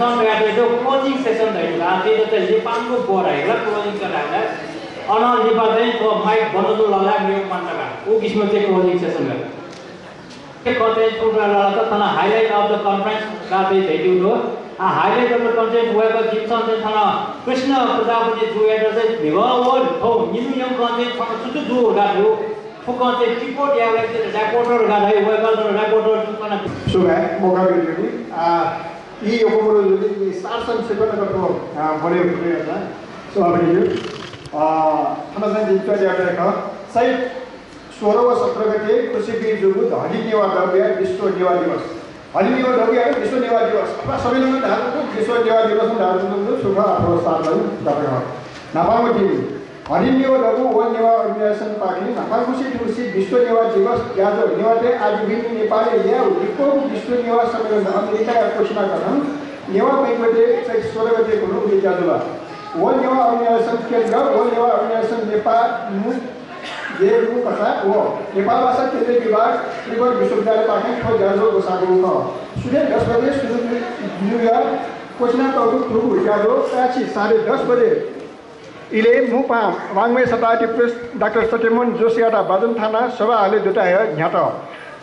संघ closing session भएको आजले त नेपालको बढाइला क्लोजिङ कराएर अन नेपाल चाहिँ तो माइक बन्नु लगा नियम मान्नका ऊ किसिम चाहिँ क्लोजिङ सेसन गर्यो के कन्टेन्ट प्रोग्रामला त तना हाइलाइट अफ द कन्फरेन्स गाते भेट्यु दो आ highlight of the content web jimson चाहिँ तना कृष्ण प्रजापति जुएर चाहिँ भिगवल हो निनु यम कन्टेन्ट सँग सुसु जु गायो फुक चाहिँ रिपोर्ट यालाई चाहिँ रिपोर्टर गायो वेब रिपोर्टर जुकन सुगा मौका दिनु यी योकोमरो जुन सार्सन सेकन्डको बढ्यो हैन सो अब यो थाना चाहिँ जिम्मेवारी आएको सही 16 व 17 गते कृषि बिजुगु हली नेवा द्रव्य विश्व नेवा दिवस हली नेवा द्रव्य विश्व नेवा दिवस अब सबैले धारको विश्व नेवा दिवस धारको सुख आफ्नो स्थानलाई दबायो नापाको दिन हली नेवा द्रव्य व नेवा अर्गनाइजेसन पार्टी नापाको कृषि विश्व नेवा दिवस याजो नेवाले आज विभिन्न नेपाली या उदिको विश्व नेवा सम्मेलन अमेरिका घोषणा गर्न नेवा बैंकले 16 गते को याजोला व नेवा अर्गनाइजेसन केन्द्र व नेवा अर्गनाइजेसन नेपाल ये रूप कथा वो नेपाल भाषा केन्द्रीय विभाग त्रिपुरा विश्वविद्यालय पाठन खो जाजो गोसागु को सुबह 10 बजे शुरू न्यूयॉर्क कोचना टोगु टोगु जाजो प्राची 10:30 बजे इले मुपा वाङ्मय सोसाइटी प्रेस डाक्टर सत्यमोहन जोशीयाटा बाजुन थाना सभा हाले दुटा है झ्याट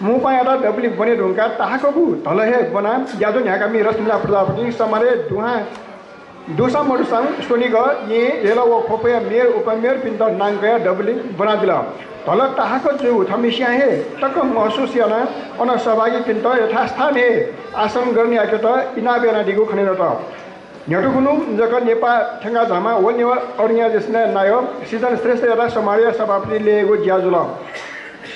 मुपा याटा डबली बने ढुङ्गा ताहाको धलहे बना जाजो न्याकामी रसमिला प्रजापति समारे दुसा मरुसाङ सोनिग ये हेला वो खोपया मेयर उपमेयर पिन्द नांगया डबली बना दिला धल ताहाको जो थमिसिया है तक महसुस याना अन सहभागी पिन्द यथास्थान है आसन गर्ने आके त इनाबेना दिगो खनेर त न्याटुकुनु जक नेपा ठंगा झमा वो नेवा अर्गनाइजेसन नायो सिजन श्रेष्ठ यता समारिया सभापति लेगो ज्याजुल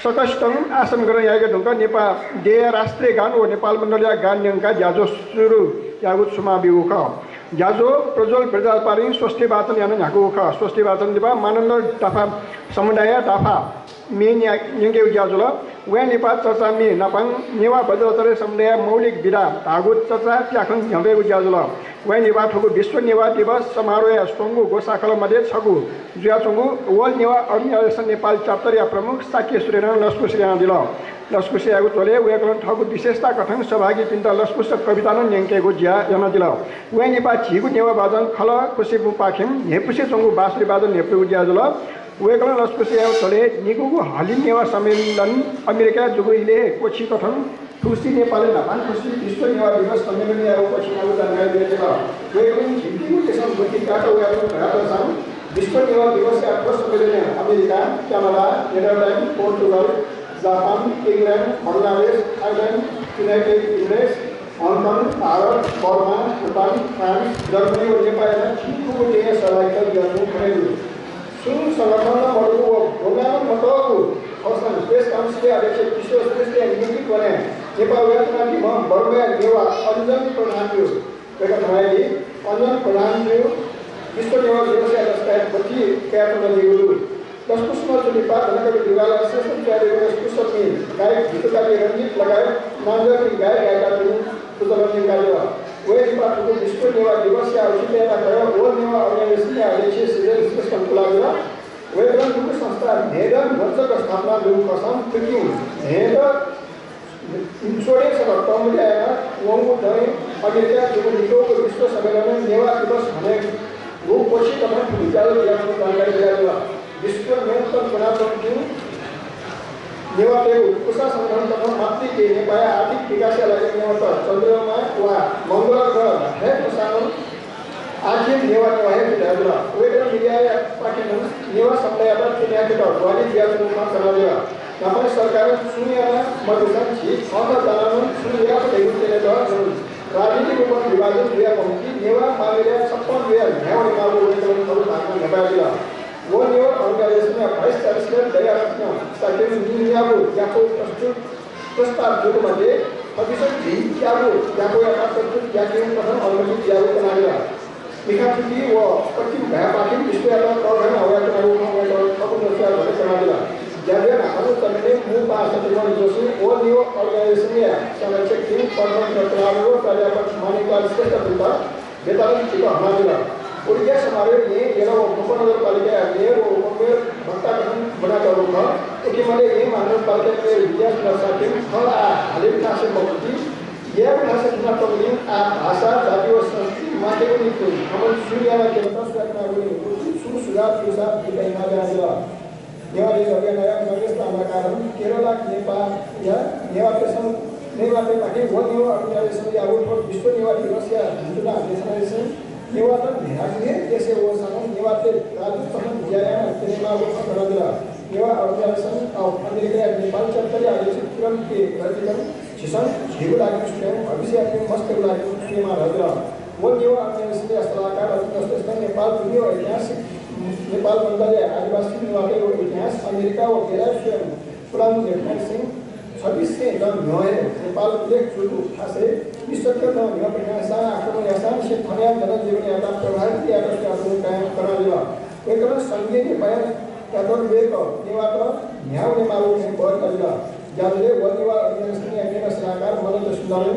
सकष्टम आसन गर्न याके ढुङ्गा नेपा दे राष्ट्रिय गान ओ नेपाल मण्डलीय गान न्यङ्का ज्याजो सुरु यागु सुमा बिगु ख जाजो प्रज्वल प्रजापारी स्वस्ति वाचन याना झाको ख स्वस्ति वाचन दिपा मानन्द टाफा समुदाय टाफा मेन यंगे जाजुल वे नेपाल चर्चा मे नपाङ नेवा बजरतरे समुदाय मौलिक विधा धागु चर्चा त्याखङ झम्बे जाजुल वे नेवा ठगु विश्व नेवा दिवस समारोह सोंगु गोसाखल मध्ये छगु जुयाचंगु world Newa organization Nepal chapter या प्रमुख साक्य सुरेन लस्कुसिया दिल लस्कुसियागु तोले वे कलन ठगु विशेषता कथन सहभागी पिन्त लस्कुस कविता न न्यंकेगु ज्या यन दिल वे नेपाल छिगु नेवा बाजन खल कुसिबु पाखिम हेपुसे चंगु बासरी बाजन हेपुगु ज्याजुल वे कलन लस्कुसिया तोले निगुगु हली नेवा सम्मेलन अमेरिका जुगुइले कोछि कथन खुसी नेपाल नापान खुसी विश्व नेवा दिवस सम्मेलन या कोछिनागु जानकारी दिएछ वे कलन हिन्दीगु देशम गति काटो याको घाटो साम विश्व नेवा दिवस का फर्स्ट सम्मेलन America Canada Netherlands Portugal Japan England Bangladesh Thailand United states Hong Kong Bharat Burma Bhutan France Germany और नेपाल छिटको देश सहभागिता गर्नु भएको सुन संगठनहरुको भूमिका मतको असन स्पेस काउन्सिल अध्यक्ष किशोर श्रेष्ठले नियुक्ति गरे नेपाल व्यापार टिम बर्मा नेवा अञ्जन प्रधानज्यू बेगमराईले अञ्जन प्रधानज्यू विश्व नेवा दिवस आजस्ता बची क्याटन दिगुलु दशपुष्प जुलिपा धनकवि दिवाला श्रेष्ठ विद्यालय दशपुष्प में गायक गीतकारी रंजीत लगाए नांजर की गायक गायिका सुतलन निकालेवा वे पाठको विश्व नेवा दिवस या औचित्यता गयो वो नेवा अर्गनाइजेसन या अध्यक्ष सिजन श्रेष्ठ कुलागरा वे ग्रन्थको संस्था नेदर मञ्चको स्थापना गर्नु कसम थियो नेदर इन्स्योरेन्स र टमल्याया वंगु दय अमेरिका जुगु निकोको विश्व सम्मेलन नेवा दिवस भने वो पछि तपाईं विद्यालय याको जानकारी दिएला विश्व नेतृत्व बनाउँछु नेवाले उत्कृष्ट संगठन तथा मातृ के नेपाल आर्थिक विकासलाई नेवा चन्द्रमा वा मंगल ग्रह हेतु साधन आखिर नेवा है विधाजुला वेदर मिडिया पार्टी नेवा सप्लायर चुनियाको वाली दियाजुमा चलालेवा नेपाल सरकार शून्य मधुसन छी छ जनानु शून्य तेगुतेले दर राजनीतिक रूपमा विभाजन हुआ पहुँची नेवा मालेले 56 वेल नेवा निकालो वेतन भागमा नेपालीला वो नेवा अर्गनाइजेसन या भाइस चान्सलर दयारत्न साकेन दुनियाको याको प्रस्ताव जुगमध्ये अभिषेक जी याको याका प्रस्तुत याके प्रथम अर्गनाइजेसन याको बनाएला निखाचुकी व पश्चिम भयापाखि विश्वयाला प्रोग्राम हवाको नाममा थपु नसिया भने बनाएला ज्यादा हाम्रो तमने मु पास सचिवन जोशी वो नेवा अर्गनाइजेसन या संरक्षक टीम परमन रत्नारो प्राध्यापक मानिकलाल श्रेष्ठ पिता वेतन चिको हमादिला उड़िया समारोह ये येला उपनगरपालिका मेयर व उपमेयर भत्ता गठन बनाएको छ एकीमध्ये ये महानगरपालिका मेयर विद्यास नसाकिम खला हालिम नासे मौती ये भाषा चुनाव टोलिङ भाषा जाति व itu namun Syria ke atas karena ini sudah bisa dikenal Nyewa di bagian ayam bagian tambahkan Kerala Nepal ya nyewa pesan nyewa pakai buat nyewa organisasi yang untuk bisnis nyewa di Rusia sudah organisasi nyewa kan hasilnya jasa usaha nyewa te ratu sama jaya terima usaha kerja nyewa organisasi atau Amerika Nepal cakap ada sekitar ke kerja Cisan jiwa lagi sudah habis ya mesti lagi terima kerja buat nyewa organisasi asalakan atau Nepal dunia ऐतिहासिक नेपाल बंगाली आदिवासी निवासी और इतिहास America और Russia पुरानो लेखन सिंह 26 से दम नोए नेपाल के शुरू खासे विश्व के दम नोए प्रकाशा आक्रमण आसान से थाने जनन जीवन यात्रा प्रभावित किया करके आक्रमण कायम करा दिया एक संघीय के पाया कैथोलिक वे को निवात्र न्याय ने मालूम है बहुत कर दिया जादले वनिवा अभियान अन्य सरकार मदद सुधार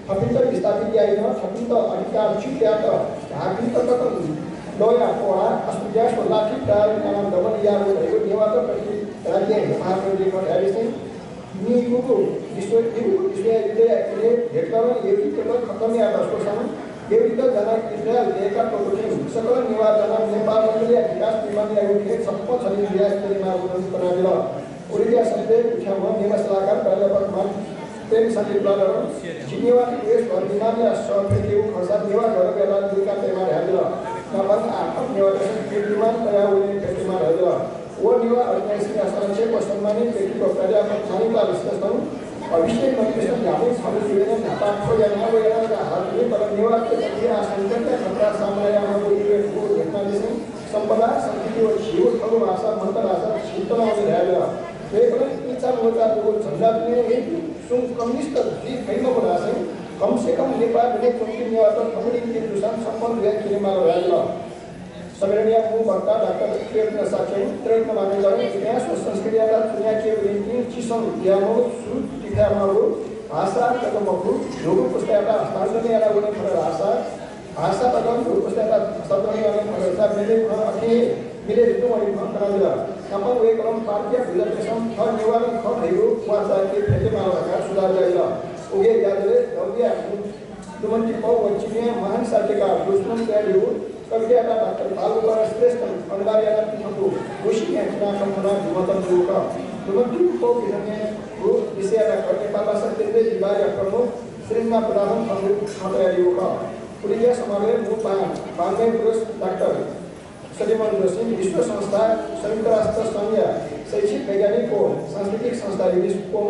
हपिंतर विस्थापित किया है हपिंतर अधिकार छुट्या तो हपिंतर तक Doa pola asumsias berlatih dari dalam teman yang berikut nyewa seperti raja yang di kota ini ini buku disuai ini deklarasi yang kita kami ada suasana dia kita jalan Israel dekat program sekolah nyewa dalam Nepal menjadi dinas di mana yang kita sempat saling bias terima penajila udah sampai ucapan nyewa selakar pada pertemuan tem sampai belajar nyewa itu ordinarnya seperti khasat nyewa kalau kita juga tema hadira Namun apa nyewa kehidupan saya boleh kehidupan ada. वो निवा organisasi asalnya persemani begitu pada pertani lalu sekarang अभिषेक मंत्रियों ने अपने सामने जुड़े नाटक को जानना वो यार का हाल में पर निवा के तरीके आसंकर का खतरा सामने आया हम लोग ये को देखना जैसे संपदा संस्कृति और जीव थलो भाषा मंत्र भाषा शीतला में रह गया लेकिन इच्छा होता तो झंडा ने एक सुन कम्युनिस्ट भी कई लोग रासे कम से कम नेपाल में कुंती निवा तो कम्युनिस्ट के दुसान संपन्न हुए कि मार रह गया Sebenarnya Bangka Dr. Kirna Sachen trade manager इतिहास और संस्कृति का दुनिया के विभिन्न चीजों यानो सूट दिखामारो भाषा कदमको लोगों को स्टेटा स्थानीय याना बोले पर भाषा कदम लोगों को स्टेटा स्थानीय याना पर मिले itu wali Bangka juga kapan way कलम पार्टी विलक्षण हर निवारण खर हेगो वाचा के फेटे मालका सुधार जाएगा ओगे यादले दौड़िया तुमंती को वचिने महान साथिका दुश्मन के लिए कभी आता डॉक्टर बालू पर स्ट्रेस कर अंगारी आना तुमको खुशी है इतना कमरा जुमतन जुका तुमको को किसने वो इसे आता करने पाला सकते थे दीवार या करो श्रीमा प्रधान हम खतरा युका पुलिया समावेश वो बांगे पुरुष डॉक्टर सलीमान जोशी विश्व संस्था संयुक्त राष्ट्र संघ शैक्षिक वैज्ञानिक को सांस्कृतिक संस्था यूनेस्को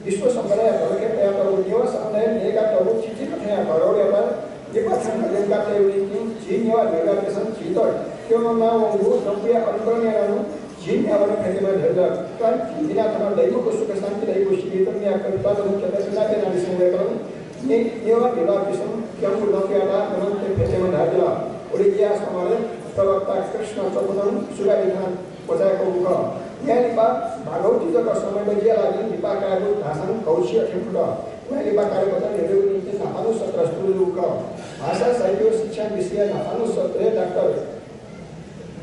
विश्व संप्रदाय के तैयार करो निवास समुदाय नेका तो चिठी कथया करो या Jepang negara Taiwan Cina negara kesan Cina, kalau nak orang sampai orang yang lalu Cina orang kerja berjalan, kan Cina tanah dari mana khusus kesan dari khusus itu ni akan pada mungkin ada Cina yang ada semua kalau ni orang negara kesan yang pulang ke ada orang kerja berjalan, oleh dia samalah Prabhata Krishna Chaudhary sudah dengan percaya kau buka, yang ni pak bagai kita kalau sama dia lagi ni pak kaya dasan kausia tempuda. Ini bakal kita negeri ini nampanu satra sepuluh ka. Bahasa sahaja शिक्षा विषय नाफानु सत्र doctor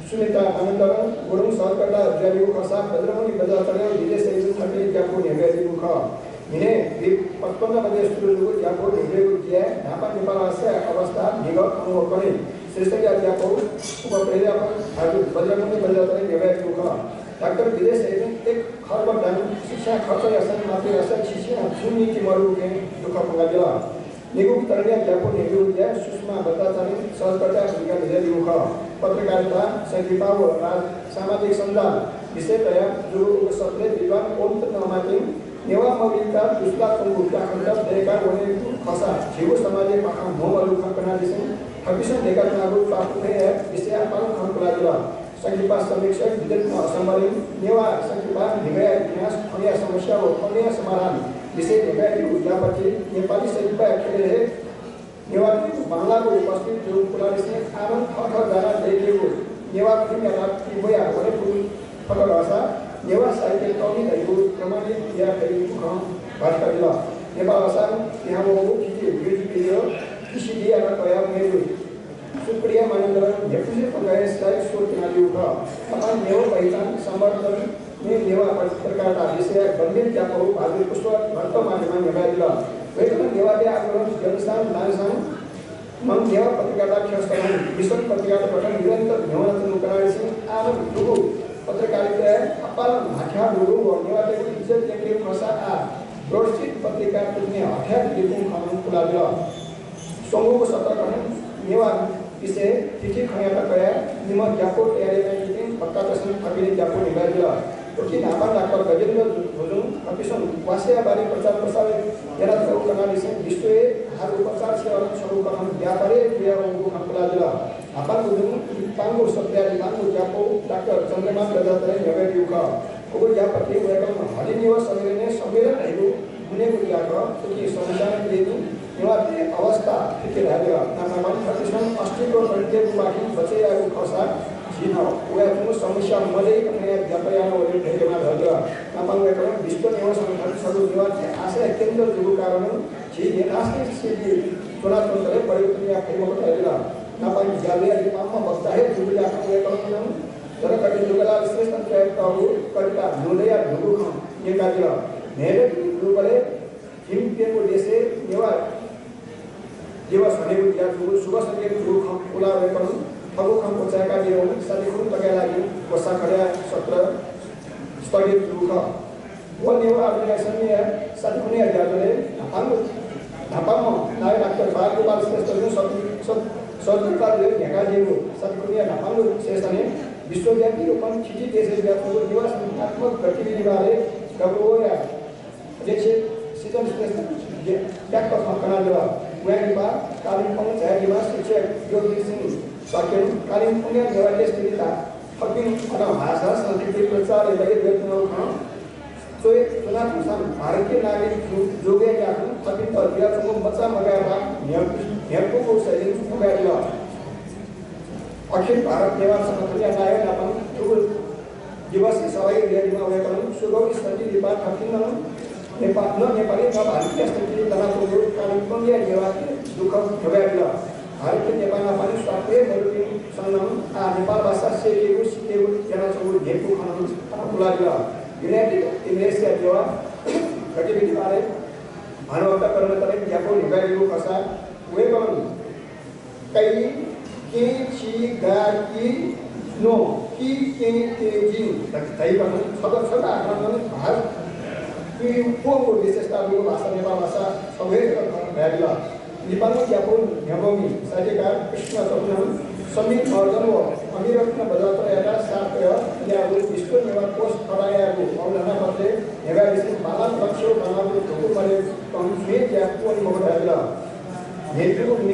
Sunita अनंतरन Gurung सरकारला जारियो खसा भद्रमणि बजातले विदेश सेवा थके ज्यापो नेगेली मुख इने 55 मध्ये स्टुडियो ज्यापो नेगेली किया नापा नेपाल आसे अवस्था निगत अनुकरण श्रेष्ठज्ञ ज्यापो उपप्रेरिया हाजु भद्रमणि बजातले नेगेली मुख डॉक्टर विदेश सेवा एक खर्ब धन शिक्षा खर्च यासन मात्र यासन शिक्षा सुन्नी की मरु के दुख पगादिला निगुम तरनिया ज्यापो नेगेली किया सुषमा बतातानी सहकर्ता भूमिका निभाई मुख पत्रकारिता संगीता व सामाजिक संजाल विषय तया जो सत्रे विद्वान ओम तमातिम नेवा मौलिकता दुसरा संगुप्ता खंडप देका वने खसा जीव समाजे पाखा मोमलु खकना दिसे हकिसन देका नागु पापु है विषय पालन खंडला संगीता समीक्षा विद्युत असमरी नेवा संगीता निगय इतिहास अन्य समस्या व अन्य समाधान विषय निगय उद्यापति नेपाली संगीता अखेले है नेवारी बांग्ला को उपस्थित जो पुलिस ने आनंद फखर जाना देखे वो नेवारी में रात की बोया बड़े पुल फखर आशा नेवा साइकिल कमी नहीं वो प्रमाणित किया कहीं हम बात कर दिला नेपाल आशा यहाँ वो किसी वीडियो किसी दिया ना कया मेरे सुप्रिया मानंदर जैसे पंगाए स्लाइड शो के लिए उठा अपन नेवा पहचान समर्थन में नेवा पत्रकार का विषय बंदित क्या करो आगे पुष्प भरतो माध्यम में नेवा दिला वेतन नेवा के आंदोलन जनस्थान नारसान मन नेवा पत्रकारिता खेस्करण मिशन पत्रकारिता गठन निरन्तर नेवाना मुकरासी आम दुगु पत्रकारिता अपार भाषा दुगु व नेवा के इज्जत के भाषा आ ब्रोडशीट पत्रिका पुण्य अठ्यार दिगु खनन पुलाबिल सोंगु सत्रकरण नेवा इसे तिथि खयाता कया निम जाको तयारी में मीटिंग पक्का प्रश्न फकिले जाको निगाजिल ओके नापा डाक्टर गजेन्द्र भोजुङ कमिसन वासिया बारे प्रचार प्रसार यारा तो कनालिसे विश्वए हार उपचार सेवा स्वरूपकरण व्यापारे क्रिया उगु खपलाजिल आपा भोजुङ पांगु सत्यादि मांगु जाको डाक्टर चन्द्रमान गजातले नगरी उख उगु यापति वेकम हरि निवास समितिने सम्मेलन हेगु हुने गुलियाको कि संविधान लेनी निवाते अवस्था थिके लाग्यो नाममान कमिसन अस्तित्व प्रत्येक बाकी बचे आगु खसा जिन उयाको समस्या मले कने व्यापार ओले भेगमा भन्छ नाममान वेकम विश्व निवास समिति सबै निवाते आशा केन्द्र जुगु कारण जी नेतास्ते सिद्धि चुनाव तन्त्रले परिवर्तन या फेमको तैला नाममान जाले अलि पामा बस्ता है जुगुला वेकम तर कति जुगला श्रेष्ठ प्रयत्नहरु कविता लोलया जुगु खम नेकाजिल नेले जुगुले हिमपेको देशे नेवा जीवा सनेको या जुगु सुबह संगे जुगु खम पुला वेकम फगु खम पचाएका दियो साथी खुन तका लागि कोसा खड्या सत्र स्थगित जुगु ख वो नेवा अर्गनाइजेसन ने साथी खुने यादले धापाम नाय डाक्टर बालगोपाल श्रेष्ठ सरकार नेका दियो साथी खुने धापाम शेषने विश्वव्यापी रूपमा छिटी देशव्यापी निवास संस्थात्मक गतिविधिबारे गबोया अध्यक्ष सिजन श्रेष्ठ ट्याक्क खकना देवा उयानिपा कालिम्पोङ झायदिमा शिक्षक योगी सिंह सकेन कालिम्पोङ नेवारले स्थितिता फकिन अन भाषा संस्कृति प्रचार एवं व्यक्तिगत खन सोय चुनाव संस्थान भारतीय नागरिक जोगे याकु फकिन तरिया चुम बच्चा मगाया नेहरूको शैली मगाया अखिल भारत नेवार संगठन नायक नापन जुगु दिवस सबै रेलीमा वेकम सुगौरी सन्धि विवाद थकिन नेपाली र भारतीय स्थिति तनावको कालिम्पोङ नेवारले दुःख भोगाइला भारतीय नेपालमा पनि स्वास्थ्य मरुति सङ्गम आ नेपाल भाषा सिकेको जना चौर नेको खनन पुलागिला युनाइटेड इङ्ग्लिसका देवा गतिविधिबारे भानुभक्त कर्मचारी ज्ञापन निगाइएको खसा वेकम कई के ची गा की नो की के जिन तै भन्नु सदस्य आक्रमण भारत कि को विशेषता को भाषा नेपाल भाषा सबै भ्याडिला नेपाली ज्ञापन नेबोमी साहित्यकार कृष्ण सपनाम समित मर्दन व अमिरत्न बजात्रयाका साथ या विश्व नेवार कोष खडायाको अवधारणा मध्ये नेवा विशेष बालन लक्ष्य बनाउनु ठोको परे कन्फे ज्ञापन मगडाइला नेतृत्व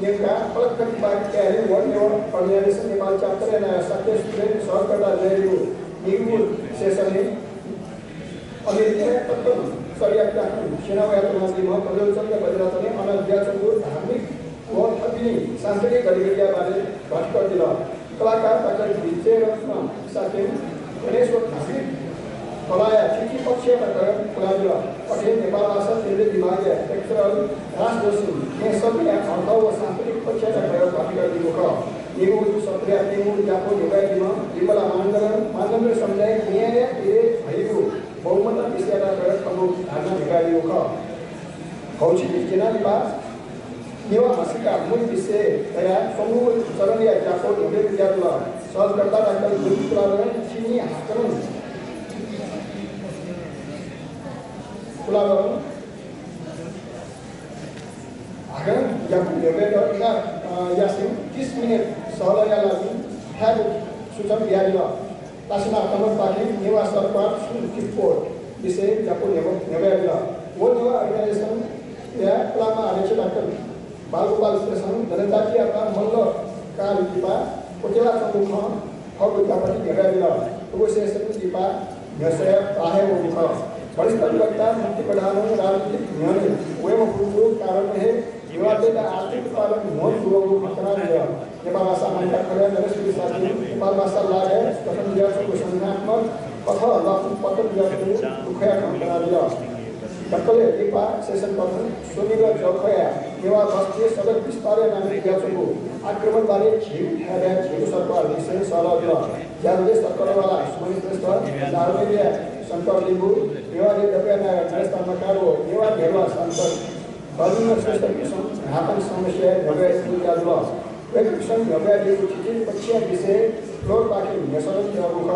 नेका पलकति बाक्याले वन्य अर्गनाइजेसन नेपाल च्याप्टर नयाँ सत्य स्टुडेन्ट सहकर्ता लेको निगुल सेसनले अमेरिका तत्व सरियाका सेनावायाको मन्त्रीमा प्रजोचन्द्र बज्रातले अनव्याचको धार्मिक व थपिनी सांस्कृतिक गतिविधिबारे भट्ट दिल कलाकार डाक्टर विजय रत्न साकेन गणेश्वर धार्मिक कलाया चिठी पक्षमा गएर खुलादिल अठे नेपाल भाषा केन्द्रीय विभागीय लेक्चरर राजदोषी ने सबै अर्थ व सांस्कृतिक पक्षमा गएर भट्ट गरिदिएको ख नेगु सत्रिया नेगु जापो योगाइदिमा विमला मानदण्ड समुदाय न्याय धेरै भएको बहुमत विषयमा गएर प्रमुख धारणा योगाइदिएको ख कौशिक जिनालिपा नेवा भाषाका मूल विषय तया समूह चरणीय जापो योगे विद्यार्थी सहजकर्ता डाक्टर गुरुकुलारण चिनी हाकरण कुलावरण आगर जापो योगे का यासिन 30 मिनट सहलया लागि ह्याब सूचना दियादिल तासिना कमर पाखि नेवा सरकार रिपोर्ट विषय जापो नेवादिल वो नेवा अर्गनाइजेसन या प्लामा अध्यक्ष डाक्टर बालगोपाल श्रेष्ठ जनजातीय मल्ल काल दिपा कोटेला समूह हक जापति नेवादिल उपशेषक दिपा नसय आहे वो दिपा वरिष्ठ अधिवक्ता मुक्ति प्रधान राजनीतिक निर्णय वेम पूर्व कारण है युवाते आर्थिक उत्पादन मोल पूर्व खतरा है नेपाल भाषा मान्यता खडा नरेश साथी नेपाल भाषा लागे प्रथम विद्यार्थीको संज्ञात्मक कथा लाखु पत्र विद्यार्थीको दुखया खतरा दियो डक्टरले दिपा सेसन प्रथम सोनिगा जखया नेवा बस्ती सडक विस्तार नामक विद्यार्थीको आक्रमण बारे झिउ सरकार विषय सल्लाह दियो ज्यादै सरकारवाला सुमन श्रेष्ठ दार्जिलिङ शंकर लिम्बू नेवारी दपेना नरेश तमकारो नेवा घेरवा संसद Bagi Sester Mission, hatan समस्या भव्य स्थितिका जुल वेक्सन भव्य चिठी पक्षीय विषय फ्लोर पार्किंग नेशनल प्रमुख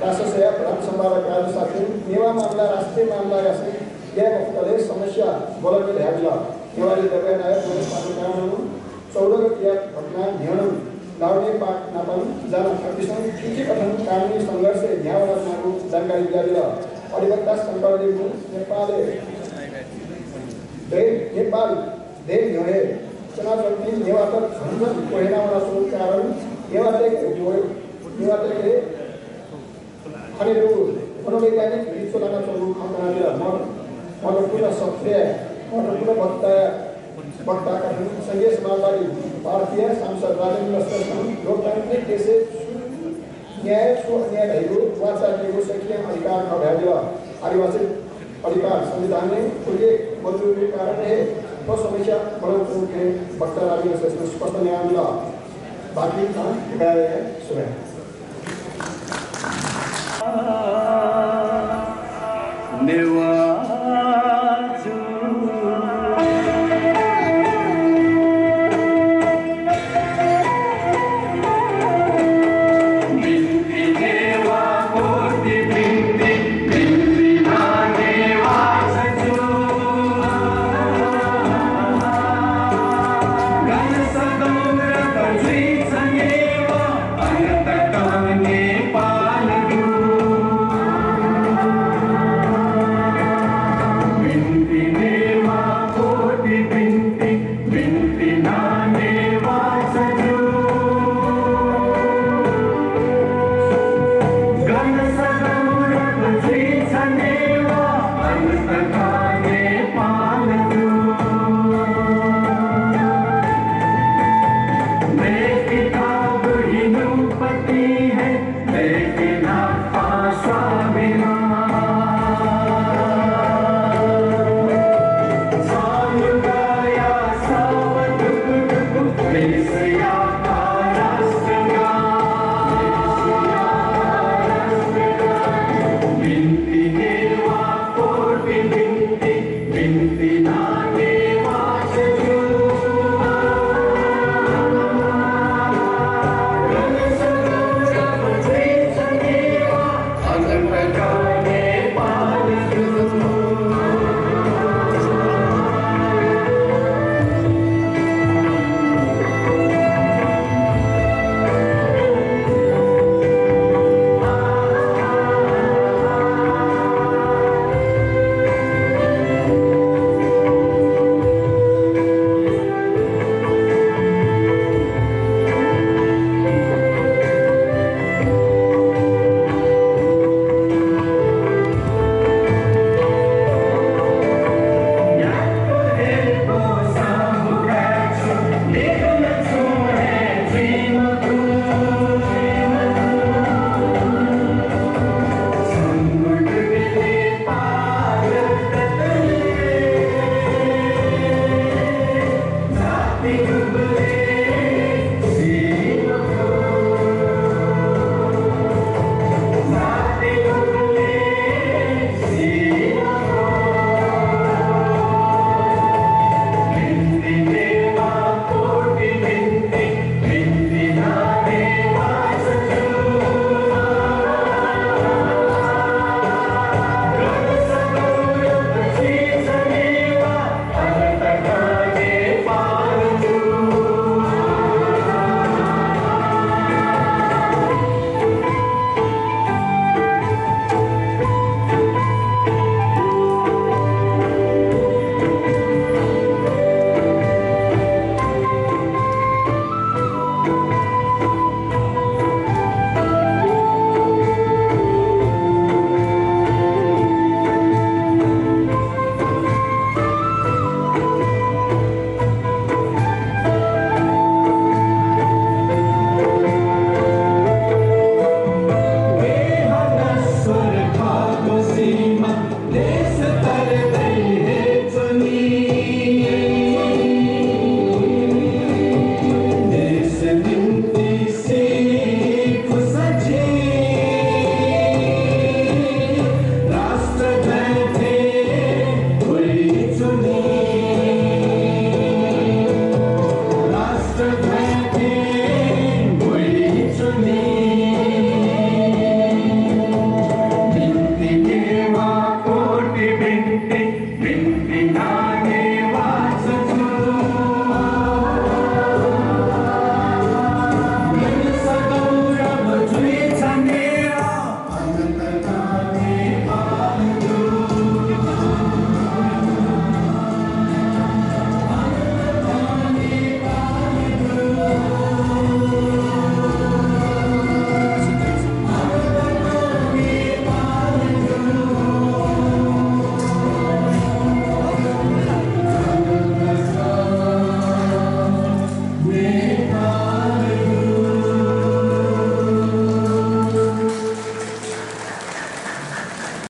राष्ट्रसेवा प्रधान संपादक राजू साथी नेवा मामला राष्ट्रीय मामला यासे या मुख्तले समस्या बोलने ध्याजला नेवारी दबे नायक पुलिस पालिकानु 14 गतिया घटना ध्यान लाउने पाक नापन जान प्रतिशत चिठी कथन कानुनी संघर्ष न्यायवादको जानकारी दिला अधिवक्ता शंकरले नेपाल देश ह्योहे चुनावी नेवार झन्झन पहिनाउन सोच कारण नेवारले खनिहरू मनोवैज्ञानिक विश्वजना स्वरूप खम्बाले महत्त्वपूर्ण सक्रिय महत्त्वपूर्ण वक्ताका संघीय समाजवादी भारतीय सांसद राजेन्द्र श्रेष्ठ लोकतान्त्रिक देशे न्याय भएको वाचाको सकिय अधिकार खभ्यादियो आदिवासी अधिकार संविधान ने उल्लेख मंजूरी कारण है तो समस्या बड़ों के वक्ता राज्यों से स्पष्ट न्याय मिला बाकी काम दिखाया है सुबह नेवा